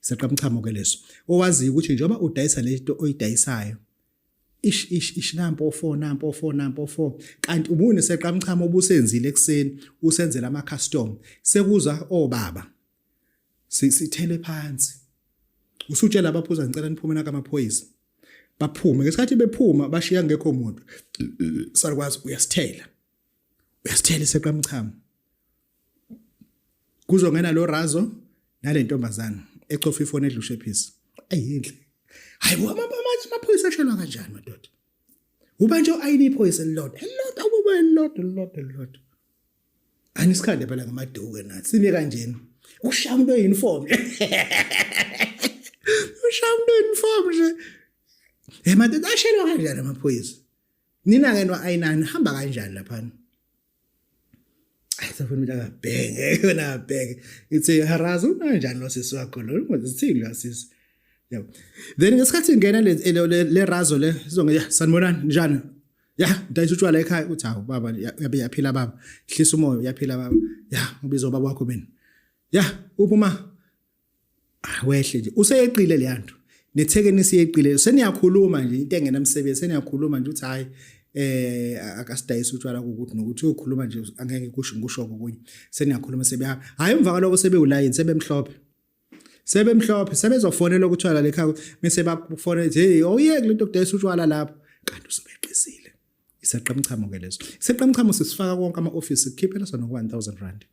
Iseqamchamo ke leso owaziyo ukuthi njengoba udayisa lento oyidayisayo, ish ish ish, nampo 4, nampo 4, nampo 4, kanti ubuneseqamchamo obusenzile ekseni, usenzela ama custom, sekuza obaba, sithele phansi, usutshela abaphuza, "Ngicela niphume naka amaphoyisa." Baphume. Ngesikhathi bephuma bashiya ngekho umuntu, salukwazi, uyasithela, uyasithela iseqamchamo. Kuzongena lo razo nale ntombazana ecofa ifoni edla ushephisi ayinhle. Hayibo, amaphoyisa ashelwa kanjani madoda? Uba nje ayini iphoyisa elilodwa, elilodwa, ukuba elilodwa, elilodwa, elilodwa. Anisikhande phela ngamaduku nathi sime kanjena, ushaya umuntu oyi-uniform, ushaya umuntu oyi-uniform nje. Eh madoda, ashelwa kanjani amaphoyisa? Nina-ke no-ayinani, hamba kanjani laphana? Ayisafuna ukuthi akabheke yona, abheke ithi harazi unkanjani lo sisi wakho lo, ungazithini lo sisi, yabo. Then ngesikhathi ingena le razo le sizonge, "Ya, sanibonani, njani? Ya, ngidayisa utshwala ekhaya." Uthi, "Hawu baba, yabe yaphila baba, hlisa umoya, uyaphila baba? Ya, ubiza ubaba wakho mina. Ya, uphi uma?" Ah, wehle nje, useyeqile le yanto nethekeni, siyeqile, seniyakhuluma nje into engenamsebenzi, seniyakhuluma nje uthi, "Hayi, akasidayisa utshwala," ukuthi nokuthi uyokhuluma nje angeke kusho ngisho kokunye. Seniyakhuluma, sebehamba. Hayi, emva kwaloko sebewulayini, sebemhlophe, sebemhlophe, sebezofonela ukutshwala lekhaya, bese bakufonela, "Hey, awuyeki lento kudayisa utshwala lapho," kanti usubeqisile. Iseqamchamo ke leso. Iseqamchamo sisifaka konke ama-office, sikhiphela sona ku-R1000.